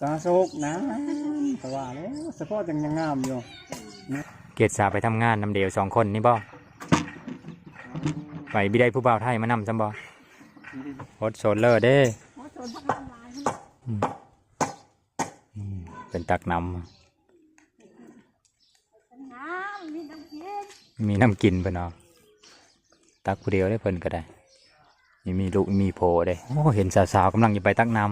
ສາໂຊກນະ ກະວ່າແລ້ວ ສະເພາະຈັ່ງຍັງງາມຢູ່. ເກດສາໄປທຳງານນຳເດວສອງຄົນນີ້ບໍ່? ໄປ ບໍ່ໄດ້ຜູ້ບ່າວໄທມານຳຊ້ຳບໍ່? ໂອດໂຊນເລີເດ້. ອືມ ອືມ ເປັນຕັກນ້ຳ ນ້ຳ ມີນ້ຳກິນ ມີນ້ຳກິນເພິ່ນເນາະ. ຕັກຜູ້ດຽວເດ້ເພິ່ນກໍໄດ້ ມີ ມີລູກມີຜົວເດ້. ໂອ້ ເຫັນສາວໆກຳລັງຈະໄປຕັກນ້ຳ.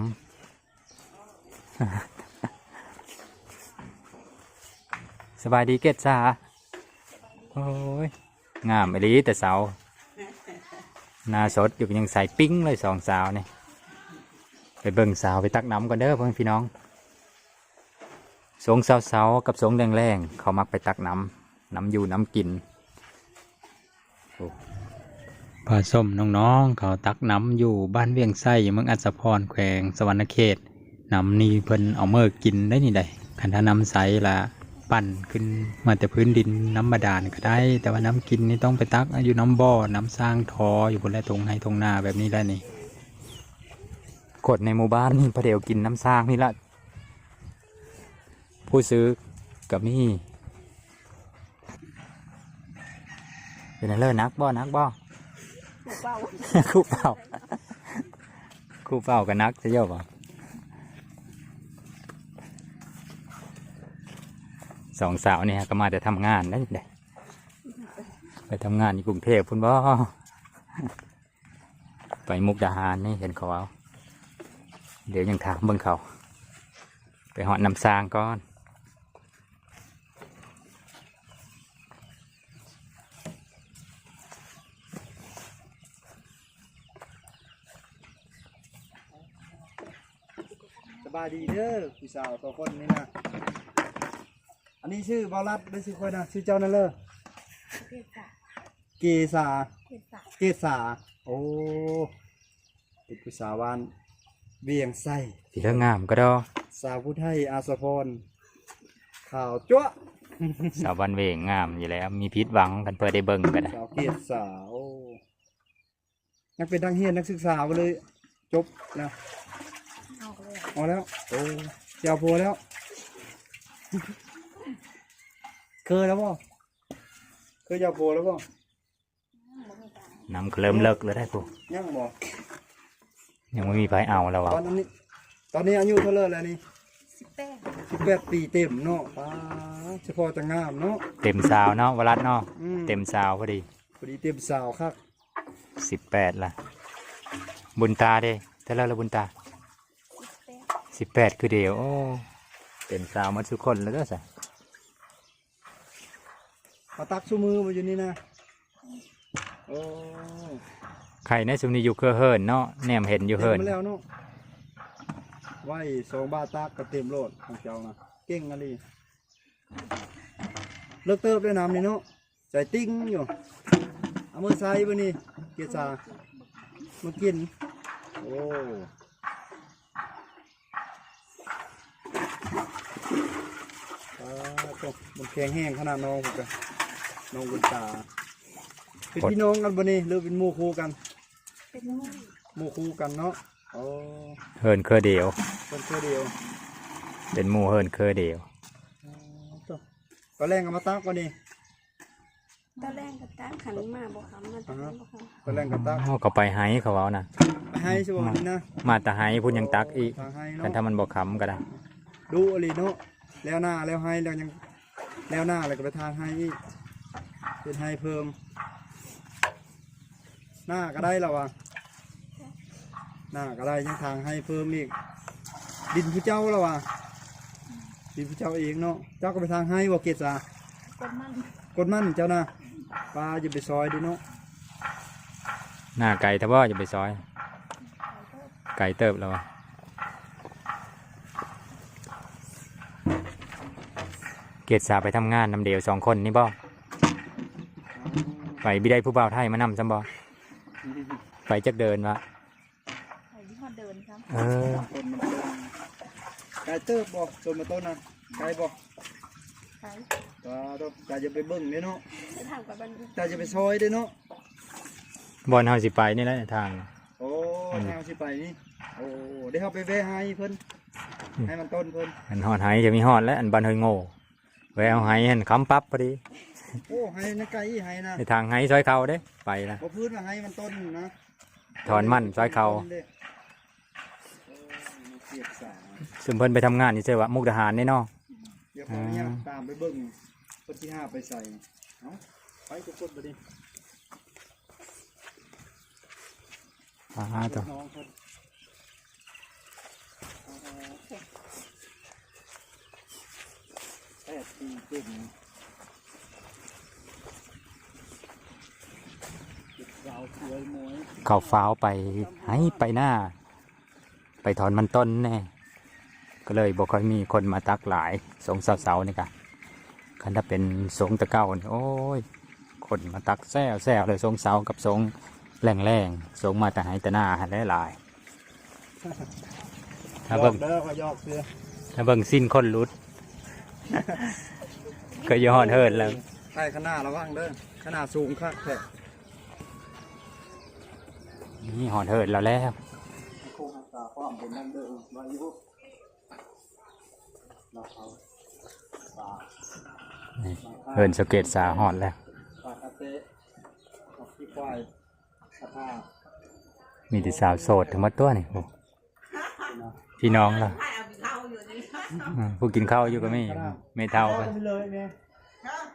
ສະບາຍດີເກດສາ. ໂອ້ຍ ງາມອີ່ຫຼີແຕ່ເຊົ້າ ໜ້າສົດຢູ່ ຍັງໃສປິ້ງເລີຍສອງສາວນີ້. ໄປເບິ່ງສາວໄປຕັກນ້ຳກ່ອນເດີພໍ່ແມ່ພີ່ນ້ອງ. ຊ່ວງເຊົ້າໆກັບຊ່ວງແລງໆ ເຂົາມັກໄປຕັກນ້ຳ ນ້ຳຢູ່ນ້ຳກິນ. ໂອ້ ພາຊົມນ້ອງໆເຂົາຕັກນ້ຳຢູ່ບ້ານວຽງໄຊ ເມືອງອັດສະພອນ ແຂວງສະຫວັນນະເຂດ. ນ້ຳນີ້ເພິ່ນເອົາເມີກິນໄດ້ນີ້ໄດ໋. ຄັນຖ້ານ້ຳໃສລະປັ່ນຂຶ້ນມາແຕ່ພື້ນດິນ ນ້ຳບາດານກໍໄດ້, ແຕ່ວ່ານ້ຳກິນນີ້ຕ້ອງໄປຕັກຢູ່ນ້ຳບໍ່ ນ້ຳສ້າງທໍ່ຢູ່ພຸ້ນແຫຼະ, ທົ່ງໄຮ່ທົ່ງນາແບບນີ້ແຫຼະນີ້. ຄົນໃນໝູ່ບ້ານນີ້ພະດຽວກິນນ້ຳສ້າງນີ້ລະ ຜູ້ຊື້ກໍມີ. ເປັນແນວເລີ ໜັກບໍ່ ໜັກບໍ່? ຄູເປົ່າ ຄູເປົ່າ ຄູເປົ່າກໍໜັກຊະເຈົ້າບໍ່? ສອງສາວນີ້ກໍມາແຕ່ທຳງານໄດ໋ ໄປທຳງານຢູ່ກຸງເທບພຸ້ນບໍ່? ໄປມຸກດາຫານນີ້ ເຫັນເຂົາເວົ້າ. ດຽວຍັງຖາມເບິ່ງເຂົາ ໄປຮອດນ້ຳສ້າງກ່ອນ. ສະບາຍດີເດີ ຜູ້ສາວສອງຄົນນີ້ນະ. ອັນນີ້ຊື່ບ່າວລັດ ຫຼືຊື່ຂ້ອຍນະ? ຊື່ເຈົ້ານັ້ນເລີ ເກດສາ ເກສາ ເກດສາ ເກດສາ. ໂອ້ ເປັນຜູ້ສາວບ້ານວຽງໄຊ ຊິເລີງາມກະດໍ ສາວຜູ້ໄທອາສະພອນ ຂາວຈັ້ວະ. ສາວບ້ານວຽງງາມຢູ່ແລ້ວ ມີຜິດຫວັງຄັນເພິ່ນໄດ້ເບິ່ງກະໄດ້. ສາວເກດສາ ໂອ້ ຍັງເປັນນັກຮຽນນັກສຶກສາບໍ່ເລີຍ ຈົບແລ້ວ ອອກແລ້ວ ອອກແລ້ວ. ໂອ້ ຊິເອົາຜົວແລ້ວ ເຄີຍແລ້ວບໍ່? ເຄີຍເອົາຜົວແລ້ວບໍ່? ນ້ຳກໍເລີ່ມເລິກແລ້ວໄດ໋ພຸ້ນ. ຍັງບໍ່? ຍັງບໍ່ມີໃຜເອົາແລ້ວຫວາ? ຕອນນີ້ ຕອນນີ້ອາຍຸເທົ່າໃດແລ້ວນີ້? ສິບແປດ ສິບແປດປີເຕັມເນາະ. ປາດ ສະເພາະແຕ່ງາມເນາະ ເຕັມຊາວເນາະ ວະລັດເນາະ. ອືມ ເຕັມຊາວພໍດີ ພໍດີເຕັມຊາວຄັກ. ສິບແປດລະ ບຸນຕາເດ ເທົ່າໃດລະບຸນຕາ? ສິບແປດຄືດຽວ. ໂອ້ ເຕັມຊາວໝົດສູ່ຄົນແລ້ວເດີຊະ. ມາຕັກຊຸມື້ບໍ່ຢູ່ນີ້ນະ? ໂອ້ ໄຄແນ່ຊຸມນີ້ຢູ່ເຄືອເຫີນເນາະ ແນມເຫັນຢູ່ເຫີນ. ເຕັມແລ້ວເນາະ ໄວ້ສອງບາດຕັກກໍເຕັມໂລດຂອງເຈົ້ານະ ເກັ່ງອີ່ຫຼີ. ເລິກເຕີບເດ້ນ້ຳນີ້ເນາະ ໃຈຕິ່ງຢູ່. ເອົາມືໃສ່ບາດນີ້ ເກດສາ ມາກິນ. ໂອ້ ອ່າ ໂຕ ມັນແຂງແຮງຂະໜາດນ້ອງພຸ້ນກະ ນ້ອງບຸນຕາ. ເປັນພີ່ນ້ອງກັນບໍ່ນີ້ ຫຼືເປັນໝູ່ຄູ່ກັນ? ເປັນໝູ່ ໝູ່ຄູ່ກັນເນາະ. ໂອ້ ເຫີນເຄືອດຽວ ເຫີນເຄືອດຽວ ເປັນໝູ່ເຫີນເຄືອດຽວ. ອ່າ ໂຕ ຕອນແລງກໍມາຕັກບໍ່ນີ້? ຕອນແລງກໍຕັກ ຄັນມາບໍ່ຄ່ຳ ມາແຕ່ ອ່າຮະ ບໍ່ຄ່ຳ ຕອນແລງກໍຕັກ. ເຮົາກໍໄປໄຮ່ ເຂົາເວົ້ານະ ໄປໄຮ່ຊິບໍ່ນີ້ນະ? ມາແຕ່ໄຮ່ພຸ້ນຍັງຕັກອີກ. ໂອ້ ທາງໄຮ່ເນາະ ຄັນຖ້າມັນບໍ່ຄ່ຳກໍໄດ້. ດຸອີ່ຫຼີເນາະ ແລ້ວນາແລ້ວໄຮ່ແລ້ວຍັງ ແລ້ວນາແລ້ວກໍໄປທາງໄຮ່ອີກ ເຮັດໄຮ່ເພີ່ມ. ນາກໍໄດ້ລະວ່າ ນາກໍໄດ້ ຍັງທາງໄຮ່ເພີ່ມອີກ. ດິນຜູ້ເຈົ້າລະວ່າ ດິນຜູ້ເຈົ້າເອງເນາະ. ເຈົ້າກໍໄປທາງໄຮ່ບໍ່ເກດສາ? ກົດມັນ ກົດມັນເຈົ້ານະ. ປາ ຢ່າໄປຊອຍເດ້ເນາະ. ນາໄກແທ້ບໍ່ ຢ່າໄປຊອຍ ໄກເຕີບລະວ່າ. ເກດສາໄປທຳງານນຳເດວສອງຄົນນີ້ບໍ່? ໄປ ບໍ່ໄດ້ຜູ້ບ່າວໄທມານຳຊ້ຳບໍ່? ໄປຈັກເດີນວະ? ໄປຮອດເດີນຊ້ຳ. ເອີ ຕົ້ນມັນຕົ້ນ ໄກເຕີບບໍ່? ຕົ້ນມັນຕົ້ນນະ ໄກບໍ່? ໄກ ກໍຕ້ອງ ກະຢ່າໄປເບິ່ງເດ້ເນາະ ໄປຖາມກັບມັນ ກະຢ່າໄປຊອຍເດ້ເນາະ. ບ່ອນເຮົາຊິໄປນີ້ແຫຼະທາງ. ໂອ້ ອືມ ທາງເຮົາຊິໄປນີ້ ໂອ້ ໄດ້ເຮົາໄປແວ່ໄຮ່ເພິ່ນ ໄຮ່ມັນຕົ້ນເພິ່ນ ອັນຮອດໄຮ່ຈະມີຮອດແລ້ວ ອັນບ້ານຫ້ວຍໂງ່ ແວ່ເອົາໄຮ່ຫັ້ນຄ້ຳປັບພໍດີ. ໂອ້ ໄຮ່ນັ້ນໄກອີ່ໄຮ່ນະ ໃນທາງໄຮ່ຊອຍເຂົ້າເດ້ ໄປລະ ບໍ່ພື້ນວ່າໄຮ່ມັນຕົ້ນນະ ຖອນມັນຊອຍເຂົ້າ. ໂອ້ ເສຍສາ ຊຸມເພິ່ນໄປທຳງານຢູ່ໃສວະ ມຸກດາຫານເດ້ເນາະ. ດຽວຂໍອະນຸຍາດ ອ່າ ຕາມໄປເບິ່ງ ເພິ່ນຊິຫາໄປໃສ. ເອົ້າ ໄປທຸກຄົນບັດນີ້ ອ່າ ໂຕ ນ້ອງເພິ່ນ ແປດປີເຕັມ ເຂົ້າຟ້າວໄປໄຮ່ໄປນາ ໄປຖອນມັນຕົ້ນແດ່ ກໍເລີຍບໍ່ຄ່ອຍມີຄົນມາຕັກຫຼາຍ. ຊ່ວງເຊົ້າໆນີ້ກະ ຄັນຖ້າເປັນຊ່ວງແຕ່ເກົ່ານີ້ ໂອ້ຍ ຄົນມາຕັກແຊວໆເລີຍ ຊ່ວງເຊົ້າກັບຊ່ວງແລງໆ ຊ່ວງມາແຕ່ໄຮ່ແຕ່ນາຫັ້ນແຫຼະຫຼາຍ. ຖ້າເບິ່ງ ຢອກເດີ ຂ້ອຍຢອກຊື່ ຖ້າເບິ່ງສິ້ນຄົນຫຼຸດ ກໍຢູ່ຮອດເຫີນແລ້ວ. ໄປຂ້າງໜ້າລະວັງເດີ ຂ້າງໜ້າສູງຄັກແທ້. ນີ້ຮອດເຫີນລາວແລ້ວ ນີ້ເຫີນສະເກດສາຮອດແລ້ວ. ມີແຕ່ສາວໂສດທັງໝົດຕົວນີ້ ໂອ້ ພີ່ນ້ອງລະ ຜູ້ກິນເຂົ້າຢູ່ກໍມີ ແມ່ເຖົ້າ ກິນເຂົ້າກັບເລີຍແມ່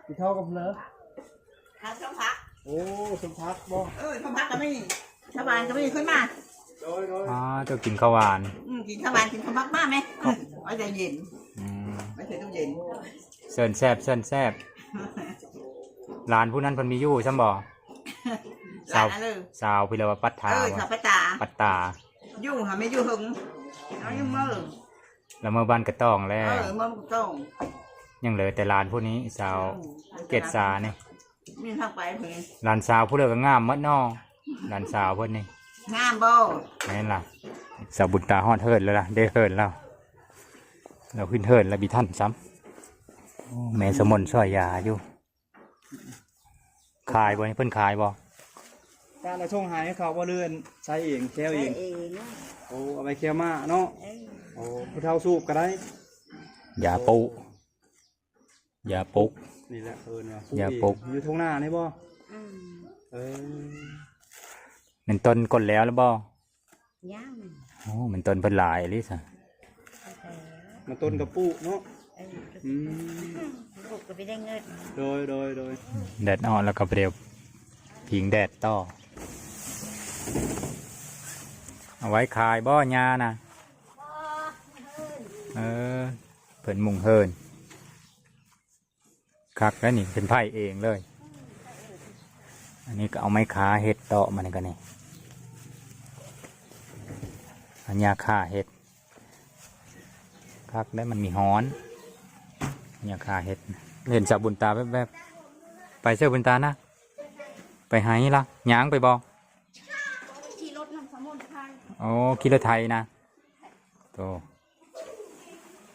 ກິນເຂົ້າກັບເລີຍ ຫາສົມພັກ ໂອ້ ສົມພັກບໍ່ ເອີ ສົມພັກກໍມີ ຊາວບ້ານກໍມີ ຂຶ້ນມາ ໂດຍໆ ອໍ ເຈົ້າກິນເຂົ້າຫວານ ອືມ ກິນເຂົ້າຫວານ ກິນສົມພັກ ມາແມ່ ໄວ້ໃຈເຢັນ ອືມ ໄວ້ໃສ່ຕູ້ເຢັນ ເຊີນແຊບ ເຊີນແຊບ ຫຼານຜູ້ນັ້ນເພິ່ນມີຢູ່ຊ້ຳບໍ່ ສາວ ສາວພິລະວ່າປັດຖາ ເອີ ສາວປັດຕາ ປັດຕາ ຢູ່ຫາແມ່ຢູ່ເຫິງ ເອົາຢູ່ເມືອງ ລະເມືອບ້ານກະຕ້ອງແລ້ວ ເອີ ເມືອກະຕ້ອງ ຍັງເຫຼືອແຕ່ຫຼານຜູ້ນີ້ ສາວ ອືມ ເກດສານີ້ ມີທາງໄປເພິ່ນ ຫຼານສາວຜູ້ເລີກະງາມໝົດເນາະ ຫຼານສາວເພິ່ນນີ້ ງາມບໍ່ ແມ່ນລະ ສາວບຸນຕາຮອດເຫີນແລ້ວລະ ໄດ້ເຫີນແລ້ວ ລາວຂຶ້ນເຫີນລະບໍ່ທັນຊ້ຳ ໂອ້ ແມ່ສະໝົນຊ່ອຍຢາຢູ່. ຂາຍບໍ່ນີ້ ເພິ່ນຂາຍບໍ່ ການເອົາສົ່ງໃຫ້ເຂົາບໍ່ ຫຼືໃຊ້ເອງ ແຄວເອງ ໃຊ້ເອງ ໂອ້ ເອົາໄປແຄວມາເນາະ ເອີ ໂອ້ ຜູ້ເຖົ້າສູບກໍໄດ້ ຢາປຸ ຢາປຸກ ນີ້ແຫຼະເອີ້ນວ່າ ຢາປຸກ ຢູ່ທົ່ງນານີ້ບໍ່ ອືມ ເອີ ແມ່ນຕົ້ນກົ້ນແລ້ວແລ້ວບໍ່ ຍັງ ໂອ້ ມັນຕົ້ນເພິ່ນຫຼາຍອີ່ຫຼີຊະ ເອີ ມັນຕົ້ນກະປຸເນາະ ເອີ ອືມ ປູກກໍໄປໄດ້ເງິນ ໂດຍ ໂດຍ ໂດຍ ແດດອອກແລ້ວກໍໄປດຽວພິງແດດຕໍ່ ເອົາໄວ້ຂາຍບໍ່ຫຍ້ານະ ເອີ ເພິ່ນມຸງເຫີນ. ຄັກແລ້ວນີ້ ເປັນໄຜ່ເອງເລີຍ ອັນນີ້ກໍເອົາໄມ້ຄາເຮັດຕໍ່ ມັນກໍນີ້ ເອົາຫຍ້າຄາເຮັດ ຄັກແລ້ວ ມັນມີຮ້ອນ ຫຍ້າຄາເຮັດ ເຫັນສາວບຸນຕາແວບໆ ໄປໃສບຸນຕານະ ໄປໄຮ່ລະ ຍ່າງໄປບໍ່ ຂີ່ລົດນຳສາວມົນໄປ ອໍ ຂີ່ລົດໄຖນະ ໂຕ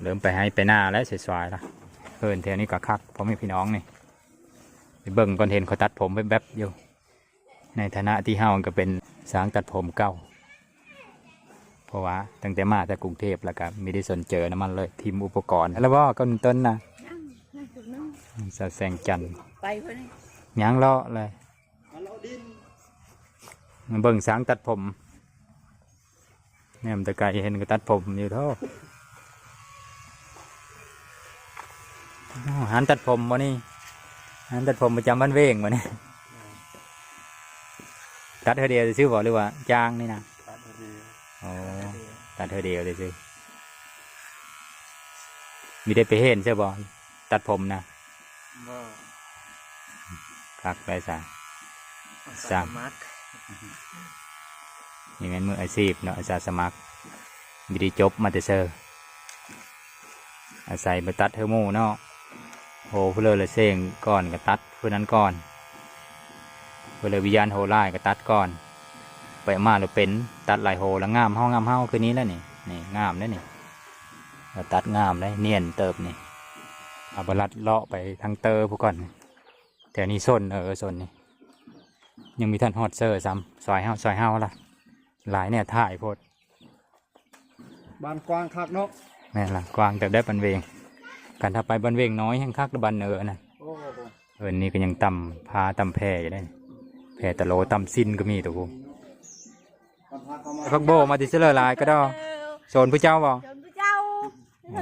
ເລີ່ມໄປໄຮ່ໄປນາແລ້ວ ສວາຍໆລະ ເຮີນແຖວນີ້ກໍຄັກ ພໍ່ແມ່ພີ່ນ້ອງນີ້ ໄປເບິ່ງກ່ອນ ເຫັນເຂົາຕັດຜົມແວບໆຢູ່ ໃນຖານະທີ່ເຮົາກໍເປັນຊ່າງຕັດຜົມເກົ່າ ເພາະວ່າຕັ້ງແຕ່ມາແຕ່ກຸງເທບ ແລ້ວກໍມີໄດ້ສົນເຈີນຳມັນເລີຍ ຖິ້ມອຸປະກອນ ແລ້ວບໍ່ ຕົ້ນຕົ້ນນະ ຍັງ ຍັງຈຸດໜຶ່ງ ສາວແສງຈັນ ໄປເພິ່ນ ຍັງເລາະເລີຍ ມາເບິ່ງຊ່າງຕັດຜົມ ແນມແຕ່ໄກເຫັນກໍຕັດຜົມຢູ່ເທາະ ໂອ້ ຮ້ານຕັດຜົມບໍ່ນີ້ ຮ້ານຕັດຜົມປະຈຳບ້ານເວງບໍ່ນີ້ ຕັດເທື່ອດຽວຊື່ບໍ່ ຫຼືວ່າຈ້າງນີ້ນະ ຕັດເທື່ອດຽວ ອໍ ຕັດເທື່ອດຽວ ຕັດເທື່ອດຽວຊື່ໆ ມີໄດ້ໄປເຫັນຊື່ບໍ່ ຕັດຜົມນະ ບໍ່ ຄັກໄດ້ຊະ ອາສາສະໝັກ ນີ້ແມ່ນມືອາຊີບເນາະ ອາສາສະໝັກ ບໍ່ໄດ້ຈົບມາແຕ່ເຊີ ອາໄສໄປຕັດໃຫ້ໝູ່ເນາະ ໂຫ ຜູ້ເລີລະເສັງກ່ອນກໍຕັດຜູ້ນັ້ນກ່ອນ ຜູ້ເລີວິຍານໂຫຫຼາຍກໍຕັດກ່ອນ ໄປມາລະເປັນ ຕັດຫຼາຍໂຫລະງາມເຮົາ ງາມເຮົາ ຄືນີ້ແຫຼະນີ້ ນີ້ງາມເດ້ນີ້ ລະຕັດງາມເດ້ ນຽນເຕີບນີ້ ເອົາບາລັດເລາະໄປທາງເຕີຜູ້ກ່ອນ ແຖວນີ້ໂຊນ ເອີ ໂຊນນີ້ ຍັງມີທັນຮອດເຊີຊ້ຳ ຊອຍເຮົາ ຊອຍເຮົາລະ ຫຼາຍແນວຖ່າຍໂພດ ບ້ານກວ້າງຄັກເນາະ. ແມ່ນລະ ກວ້າງແຕ່ໄດ້ບັນເວງ. ຄັນຖ້າໄປບັນເວງນ້ອຍແຮ່ງຄັກ ແຕ່ບ້ານເນີນະ. ໂອ້ ເອີ ນີ້ກໍຍັງຕ່ຳພາຕ່ຳແພຢູ່ເດ້. ແພຕະໂລຕ່ຳຊິນກໍມີໂຕ. ຜັກໂບມາແຕ່ເຊີຫຼາຍກະດອກ. ໂຊນຜູ້ເຈົ້າບໍ່? ໂຊນຜູ້ເຈົ້າ. ອໍ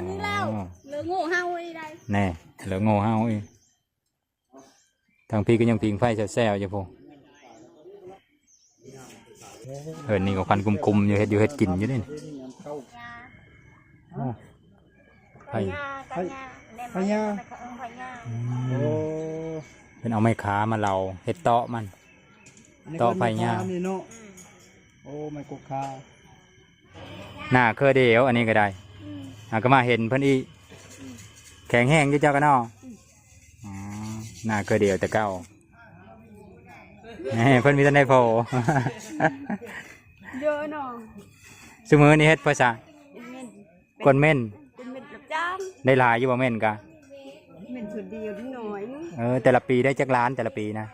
ເລີງໂງ່ເຮົາອີໄດ໋. ແນ່ ເລີງໂງ່ເຮົາອີກ. ທາງພີ້ກໍຍັງຜິງໄຟແຊວໆຢູ່ພຸ້ນ. ເຮືອນນີ້ກໍຄວັນກຸມໆຢູ່ ເຮັດຢູ່ເຮັດກິນຢູ່ນີ້. ໂອ້ ໄຟ ພະຍາ ພະຍາ ອືມ ໂອ້ ເພິ່ນເອົາໄມ້ຂາມາເຫຼົາເຮັດເຕາະມັນ ເຕາະໄຟຍານີ້ເນາະ. ອືມ ໂອ້ ໄມ້ກົກຂາ ໜ້າເຄືອດຽວ ອັນນີ້ກໍໄດ້. ອືມ ຫາກໍມາເຫັນເພິ່ນອີກ. ອືມ ແຂງແຮງຢູ່ເຈົ້າກໍເນາະ. ອືມ ອໍ ໜ້າເຄືອດຽວແຕ່ເກົ່າ. ເອີ ເພິ່ນມີແຕ່ໃນໂພ ເດີເນາະ. ຊຸມື້ນີ້ເຮັດເພື່ອສາ ເມັນ ກວນເມັນ ກວນເມັນຮັບຈ້າງ. ໄດ້ຫຼາຍຢູ່ບໍ່ເມັນກະ? ເມັນຊຸດດຽວນິດໜ້ອຍໜຶ່ງ. ເອີ ແຕ່ລະປີໄດ້ຈັກລ້ານ ແຕ່ລະປີນະ?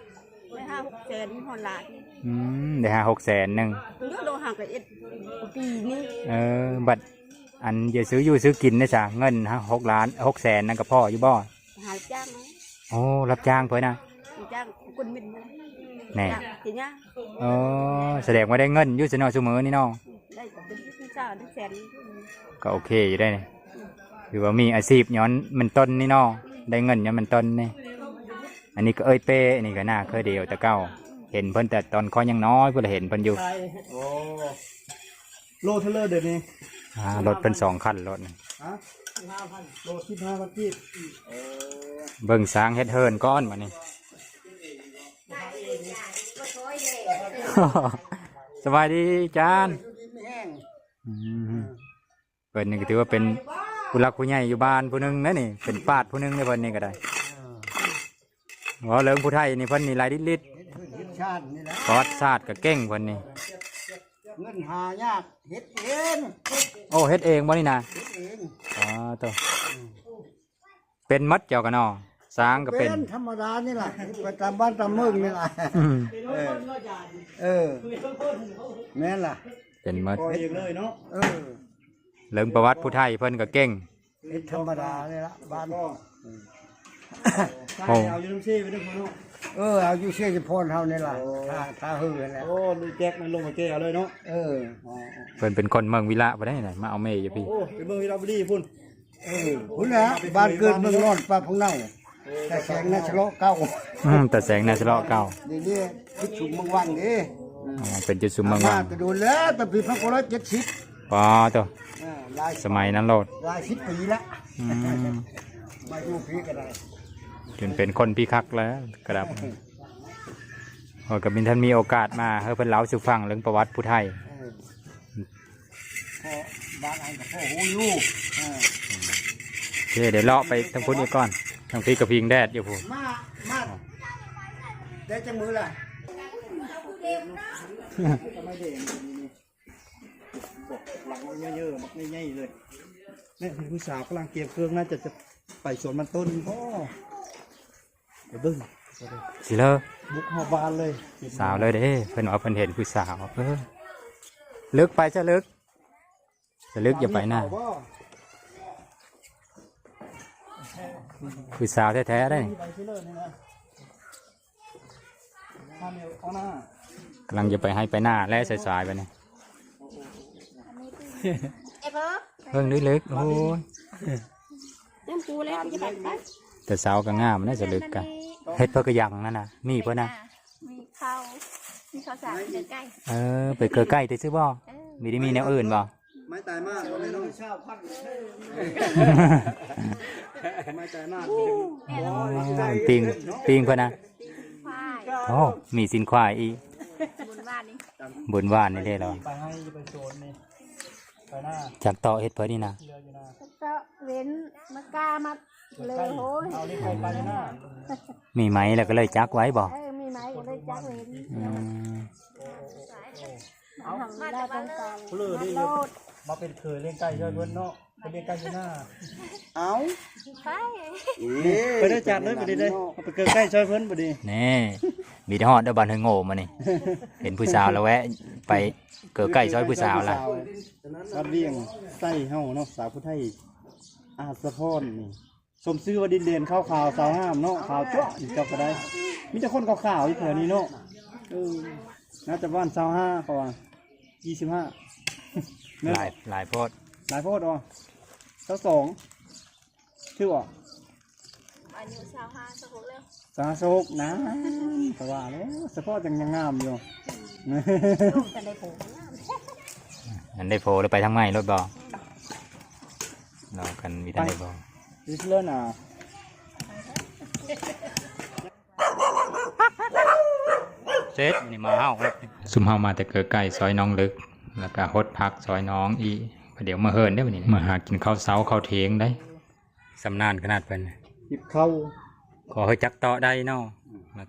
ໄດ້ຫ້າຫົກແສນຮອດລ້ານ. ອືມ ໄດ້ຫ້າຫົກແສນໜຶ່ງ. ເດີ ໂລຫ້າກະເອັດປີນີ້. ເອີ ບັດອັນຈະຊື້ຢູ່ຊື້ກິນເດ້ສະ ເງິນຫົກລ້ານ ຫົກແສນນັ້ນກະພໍຢູ່ບໍ່? ຫາຮັບຈ້າງເນາະ. ໂອ້ ຮັບຈ້າງເພິ່ນນະ? ຮັບຈ້າງກວນເມັນ. ແນ່ ຈ້າງກິນຫຍ້າ. ອໍ ສະແດງວ່າໄດ້ເງິນຢູ່ຊັ້ນເນາະ ຊຸມື້ນີ້ເນາະ. ໄດ້ເປັນສິບສາມແສນ. ກໍໂອເຄຢູ່ໄດ໋ນີ້. ອືມ ຖືວ່າມີອາຊີບຍ້ອນມັນຕົ້ນນີ້ເນາະ. ອືມ ໄດ້ເງິນຍ້ອນມັນຕົ້ນນີ້. ອັນນີ້ກໍເອີຍເປ້ ອັນນີ້ກໍໜ້າເຄືອດຽວແຕ່ເກົ່າ. ເຫັນເພິ່ນແຕ່ຕອນຂ້ອຍຍັງນ້ອຍພຸ້ນລະ ເຫັນເພິ່ນຢູ່. ໂອ້ ໂລເທົ່າໃດດຽວນີ້? ອ່າ ລົດເພິ່ນສອງຄັນ ລົດນີ້. ຮະ? ໂລສິບຫ້າພັນກີບ. ເອີ ເບິ່ງຊ່າງເຮັດເຮືອນກ່ອນບັດນີ້. ສະບາຍດີຈານ. ອືມ ເພິ່ນນີ້ກໍຖືວ່າເປັນຜູ້ຫຼັກຜູ້ໃຫຍ່ຢູ່ບ້ານຜູ້ໜຶ່ງນະນີ້ ເປັນປາດຜູ້ໜຶ່ງເດ້ ເພິ່ນນີ້ກໍໄດ້. ເອີ ເວົ້າເລື່ອງຜູ້ໄທນີ້ ເພິ່ນນີ້ຫຼາຍລິດໆ. ເຮັດເຮືອນເຮັດຊານນີ້ແຫຼະ. ປະຫວັດສາດກໍເກັ່ງເພິ່ນນີ້. ເງິນຫາຍາກ ເຮັດເອງ. ໂອ້ ເຮັດເອງບໍ່ນີ້ນະ? ເຮັດເອງ. ອໍ ໂຕ ອືມ ເປັນໝົດເຈົ້າກະເນາະ. ຊ່າງກໍເປັນ ເປັນທຳມະດານີ້ລະ ໄປຕາມບ້ານຕາມເມືອງນີ້ລະ. ອືມ ເອີ ເອີ ແມ່ນລະ ເປັນໝົດ. ເຮັດເອງເລີຍເນາະ. ເອີ ເລື່ອງປະຫວັດຜູ້ໄທເພິ່ນກໍເກັ່ງ. ເຮັດທຳມະດານີ້ລະບ້ານ. ໂອ້ ເອົາຢູ່ນຳເຊໄປເດີເນາະ. ເອີ ເອົາຢູ່ເຊຈະພອນເຮົານີ້ລະ. ໂອ້ ຖ້າ ຖ້າເຮືອແລ້ວ. ໂອ້ ນີ້ແຈັກມັນລົງມາແກ້ເອົາເລີຍເນາະ. ເອີ ອໍ ເພິ່ນເປັນຄົນເມືອງວິລະບໍ່ໄດ້ນະ ມາເອົາແມ່ຢູ່ພີ້. ໂອ້ ເປັນເມືອງວິລະບຸລີພຸ້ນ. ເອີ ພຸ້ນແຫຼະ ບ້ານເກີດເມືອງນອນ ປາກພວກເນົ່າ. ເອີ ຕາແສງນາຊະເລາະເກົ່າ. ອືມ ຕາແສງນາຊະເລາະເກົ່າ. ນີ້ ນີ້ຈຸດຊຸມເມືອງວັງເດ້. ອໍ ເປັນຈຸດຊຸມເມືອງວັງ. ມາແຕ່ດົນແລ້ວ ແຕ່ປີພັນເກົ້າຮ້ອຍເຈັດສິບ. ປາໂຕ ເອີ ຫຼາຍ ສະໄໝນັ້ນໂລດ ຫຼາຍສິບປີລະ. ອືມ ມາຢູ່ພີ້ກໍໄດ້ ຈົນເປັນຄົນພີ້ຄັກແລ້ວກະດັບ. ເອີ ກໍມີ ທ່ານມີໂອກາດມາ ໃຫ້ເພິ່ນເລົ່າສູ່ຟັງເລື່ອງປະຫວັດຜູ້ໄທ. ເອີ ພໍບາງອັນກໍພໍຮູ້ຢູ່. ເອີ ໂອເຄ ດຽວເລາະໄປທາງພຸ້ນອີກກ່ອນ. ທາງພີ້ກໍພິງແດດຢູ່ພຸ້ນ. ມາ ມາໄດ້ຈັກມື້ລະ? ບັກຫຼັງໃຫຍ່ໆ ບັກໃຫຍ່ໆເລີຍ. ແມ່ນຜູ້ສາວກຳລັງກຽມເຄື່ອງ ໜ້າຈະ ຈະໄປສວນມັນຕົ້ນບໍ? ໄປເບິ່ງຊິເລີ ບຸກຮອດບ້ານເລີຍ. ສາວເລີຍເດ້ ເພິ່ນວ່າເພິ່ນເຫັນຜູ້ສາວ. ເອີ ເລິກໄປຊະເລິກ ສະລຶກຢ່າໄປນະ. ຜູ້ສາວແທ້ໆເດ້. ກຳລັງຈະໄປໄຮ່ໄປນາແລ້ວສາຍໆ ບາດນີ້. ເບິ່ງເລິກໆ ໂອ້ຍ ແຕ່ເຊົ້າກໍງາມນະ ສະລຶກກະ. ເຮັດເພິ່ນກະຫຍັງນັ້ນນະ ມີເພິ່ນນະ. ມີເຂົ້າ ມີເຂົ້າສານ ເກືອໄກ່. ເອີ ໄປເກືອໄກ່ຕິ ຊື້ບໍ່? ເອີ ມີໄດ້ມີແນວອື່ນບໍ່? ໄມ້ຕາຍມາກ ໄມ້ຕາຍມາກ ໂອ້ ປີ້ງ ປີ້ງເພິ່ນນະ. ໂອ້ ມີຊີ້ນຄວາຍອີກ. ບຸນຫວານນີ້ ບຸນຫວານນີ້ເດ້ລະ. ໄປໄຮ່ໄປສວນນີ້ ໄປນາ. ຈັກເຕາະເຮັດເພິ່ນນີ້ນະ. ເຕາະເວັນ ມາກາມາເລີຍ. ໂອ້ຍ ມີໄມ້ແລ້ວກໍເລີຍຈັກໄວ້ບໍ່? ເອີ ມີໄມ້ກໍເລີຍຈັກເວັນ. ອືມ ມາເປັນເຂີຍລ້ຽງໄກ່ຊ່ອຍເພິ່ນເນາະ. ໄປລ້ຽງໄກ່ຢູ່ນາ. ເອົ້າ ໄປ ເອີ ໄປໄດ້ຈັດເລີຍບັດນີ້ເດ້. ໄປເກີດໄກ່ຊ່ອຍເພິ່ນບັດນີ້. ແນ່ ມີແຕ່ຮອດເດີບ້ານເຮີໂງ່ມື້ນີ້ ເຫັນຜູ້ສາວລະແວະໄປເກີໃກ້ຊອຍຜູ້ສາວລະ. ວັດວຽງໄຊເຮົາເນາະ ສາວຜູ້ໄທ ອາດສະພອນນີ້ ສົມຊື່ວ່າດິນແດນຂາວໆ ສາວງາມເນາະ ຂາວຈ້ວະນີ້ ເຈົ້າກໍໄດ້ ມີແຕ່ຄົນຂາວໆຢູ່ແຖວນີ້ເນາະ. ເອີ ໜ້າຈະປະມານຊາວຫ້າ ເພາະວ່າ ຊາວຫ້າ ແມ່ນ ຫຼາຍ ຫຼາຍໂພດ ຫຼາຍໂພດ. ອໍ ຊາວສອງ ຖືກບໍ່? ອາຍຸຊາວຫ້າ ຊາວຫົກແລ້ວ ຊາວຫ້າ ຊາວຫົກ ນັ້ນ ກໍວ່າແລ້ວ ສະເພາະຈັ່ງຍັງງາມຢູ່. ອືມ ທັນໄດ້ໂພ ອັນໄດ້ໂພແລ້ວໄປທາງໃໝ່ໂລດບໍ່? ອືມ ລໍກັນມີທັນໄດ້ໂພ ເລີຍນະ. ເສັດ ນີ້ມາເຮົາ ຊຸມເຮົາມາແຕ່ເກີໃກ້ ຊອຍໜອງເລິກ ແລ້ວກະຫົດຜັກຊອຍໜອງອີກ. ດຽວມາເຮືອນເດ້ ມື້ນີ້ມາຫາກິນເຂົ້າເຊົ້າເຂົ້າທ່ຽງໄດ໋. ຊຳນານຂະໜາດເພິ່ນ ຈິບເຂົ້າ ຂໍໃຫ້ຈັກເຕາະໄດ້ເນາະ. ອືມ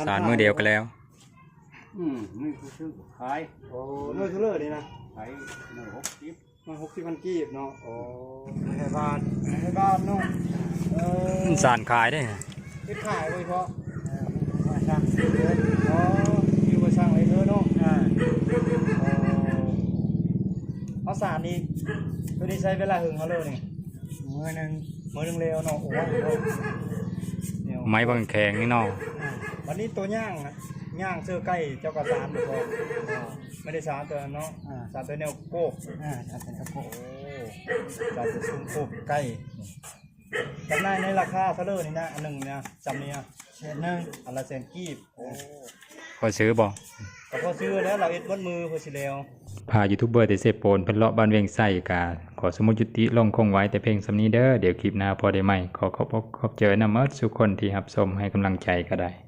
ສານມື້ດຽວກໍແລ້ວ. ອືມ ນີ້ຄືຊື້ຂາຍ. ໂອ້ ໜ່ວຍເທົ່າເລີນີ້ນະ? ຂາຍໜ່ວຍຫົກສິບ ໜ່ວຍຫົກສິບພັນກີບເນາະ. ໂອ້ ໃຫ້ບ້ານ ໃຫ້ບ້ານເນາະ. ເອີ ສານຂາຍເດ້ ເຮັດຂາຍໂດຍສະເພາະ. ເອີ ມາສັ່ງຊື້ເດີ. ອໍ ມີມາສັ່ງໃຫ້ເດີເນາະ. ອ່າ ອໍ ເອົາສານນີ້ ໂຕນີ້ໃຊ້ເວລາເຫິງເທົ່າໃດນີ້? ມື້ໜຶ່ງ ມື້ໜຶ່ງແລ້ວເນາະ. ໂອ້ ໄມ້ບັງແຂງນີ້ເນາະ. ອ່າ ບັດນີ້ໂຕຍ່າງນະ ຍ່າງເສື້ອໄກ່ເຈົ້າກໍສານບໍ່? ອ່າ ບໍ່ໄດ້ສານໂຕນັ້ນເນາະ. ອ່າ ສານແຕ່ແນວໂກກ. ອ່າ ສານແຕ່ແນວໂກກ. ໂອ້ ສານແຕ່ຊຸມໂກກໄກ່. ຈຳໜ່າຍໃນລາຄາເທົ່າໃດນີ້ນະ? ອັນໜຶ່ງນະ ຈຳນີ້ນະ ແສນໜຶ່ງ ອັນລະແສນກີບ. ໂອ້ ພໍຊື້ບໍ່? ກໍພໍຊື້ແລ້ວ ລາວເຮັດໝົດມື ພໍຊິແລ້ວ. ພາຢູທູບເບີແຕ່ເຊໂປນ ເພິ່ນເລາະບ້ານວຽງໄຊ ກະຂໍສະໝຸດຢຸດຕິລົງຄົງໄວ້ແຕ່ພຽງສ່ຳນີ້ເດີ. ດຽວຄລິບໜ້າພໍໄດ້ໃໝ່. ຂໍຂອບອົກຂອບໃຈນຳໝົດສູ່ຄົນທີ່ຮັບຊົມໃຫ້ກຳລັງໃຈກໍໄດ້.